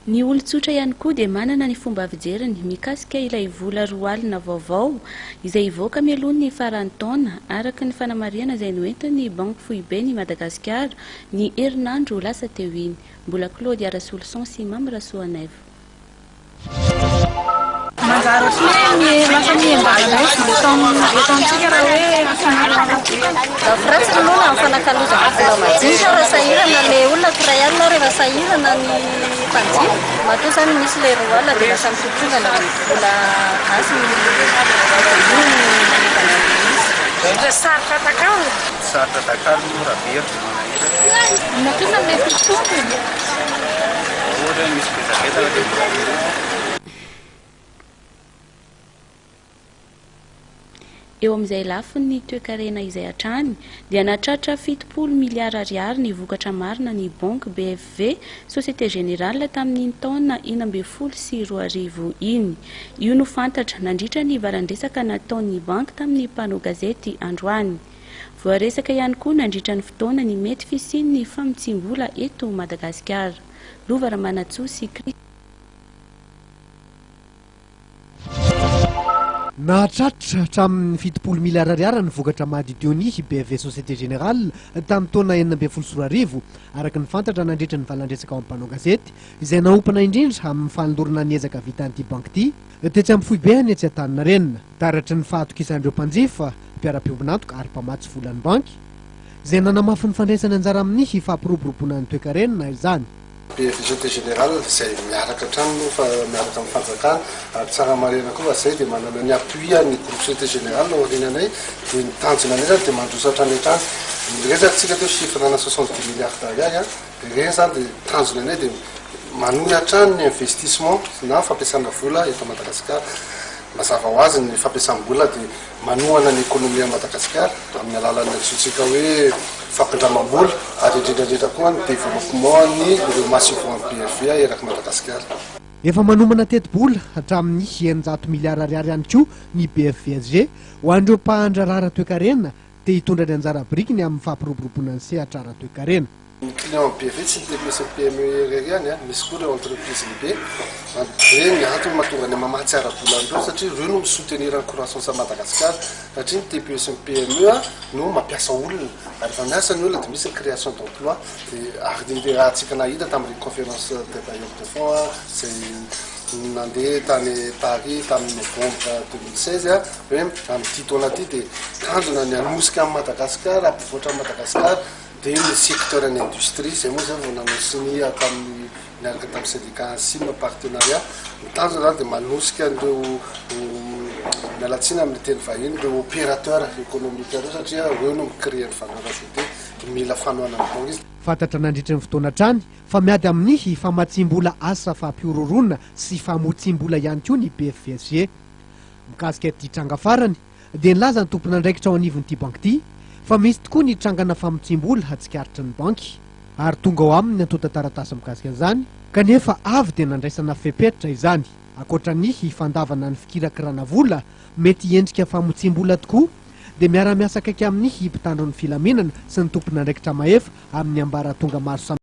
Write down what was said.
Ny olon-tsotra ihany koa dia manana ny fomba fijeriny mikasika ilay vola 20 000 vaovao izay hivoaka mialoha ny faran'ny taona, araka ny fanamarihana izay noentin'ny Banky Foiben'i Madagasikara ny herinandro lasa teo iny. Mbola Claudia Rasoloson sy Mamy Rasoanaivo. Manjary ohatran'ny hoe lasa mihendahenda eto amintsika raha hoe asiana Lafo ratsy ny noana amin'ny fanakalozana vola majinika raha sahirana ilay olona mpiray alina rehefa sahirana ny mpanjifa. Matoa izany misy ilay 20 000 dia lasa mitotongana ny vola gasy ny io no manentana an'ilay izy. Ohatra sarotra atakalona. Sarotra atakalona io raha very dia manahirana. Inona kosa no mety ho tombony? Ohatra hoe misy betsabetsaka dia mora kokoa. Eo amin'izay lafiny toekarena izay hatrany dia nahatratra 70 miliara ariary ny vokatra marina ny Banque BFV Société Générale tamin'iny taona 2016 iny. Io no fantatra nandritra ny valan-dresaka nataon'ny banky tamin'ny mpanao gazety androany. Voaresaka ihany koa nandritra ny fotoana ny mety fisian'ny famotsiam-bola eto Madagasikara. Lova Ramanantsoa sy Nahatratra hatramin'ny 70 miliara ariary ny vokatra mahadidion'ny BFV Société Générale tamin'ny taona 2016, araka ny fantatra nandritra ny valan-dresaka ao amin'ny mpanao gazety, izay naompana indrindra amin'ny fanolorana ny ezaka vitan'ity banky ity tetsy amin'ny foibeny etsy Antaninarenina. Taratry ny fahatokisan'ireo mpanjifa, mpiara-piombon'antoka ary mpamatsy vola ny banky, izay nanamafy ny fandraisany anjara amin'ny fampiroboroboana ny toekarena izany. BFV Société Générale izay miaraka hatrany moa fa miaraka amin'ny fanjakana ary tsara marihana koa fa izay dia manana ny appui an'ny groupe Société Générale ao aoriananay dia ny tanjona anay izany dia mandroso hatrany hatrany. Niresaka tsika teo chiffre ana 70 milliards d'ariary an, dia ireny izany dia tanjona anay dia manohy hatrany ny investissement na fampiasana vola eto Madagasikara. Mazava ho azy ny fampiasam-bola dia manohana ny ekonomia Madagasikara amin'ny alalan'ny antsointsika hoe fampindramam-bola ary indrindra indrindra koa ny développement ny ireo masoivohon'ny BFV erak'i Madagasikara. Efa manomana tetibola hatramin'ny 600 miliara ariary ihany koa ny BFVSG ho an'ireo mpahandraharaha ara-toekarena te hitondra ny anjara birikiny amin'ny fampiroboroboana ny sehatra ara-toekarena. Ny client BV tsy ny TPE sy ny PME irery ihany an, misy koa ireo entreprise lehibe an, dia ny antony mahatonga ny mamatsy ara-bola an'ireo satria ireo no mi-soutenir ny croissance à Madagascar satria ny TPE sy ny PME no mampiasa olona ary rehefa miasa ny olona dia misy ny création d'emploi dia ary ny raha antsika nahita tamin'ireny conférence des bailleurs de fonds izay nandeha tany Paris tamin'ny novembre 2016 hoe amin'ity taona ity dia tanjona ny hanosika an'i Madagascar hampivoatra an'i Madagascar dia ny secteur ny industrie izay moa zay vao nanao sonia tamin'ny niaraka tamin'ny syndicat ANSIM partenariat. Ny tanjona zany dia manosika an'ireo, miala tsiny amin'ny teny vahiny, ireo opérateur économique ireo satria ireo no mi-créer ny valeur ajoutée dia mila fanohanana banky izy. Fantatra nandritry ny fotoana hatrany fa miady amin'ny famatsiam-bola asa fampihorohoroana sy famotsiam-bola ihany koa ny BFVSG. Mikasika ity tranga farany dia nilaza ny tompon'andraikitra ao anivon'ity banky ity fa misy tokoa ny trangana famotsiam-bola tsikaritry ny banky ary tonga ao aminy ny antontan-taratasy mikasika an'izany kanefa avy dia nandraisana fepetra izany. Ankoatra ny fandavana ny fikirakirana vola mety hiendrika famotsiam-bola tokoa dia miara-miasa akaiky amin'ny mpitandro ny filaminana sy ny tompon'andraikitra mahefa amin'ny ambaratonga maro samihafa.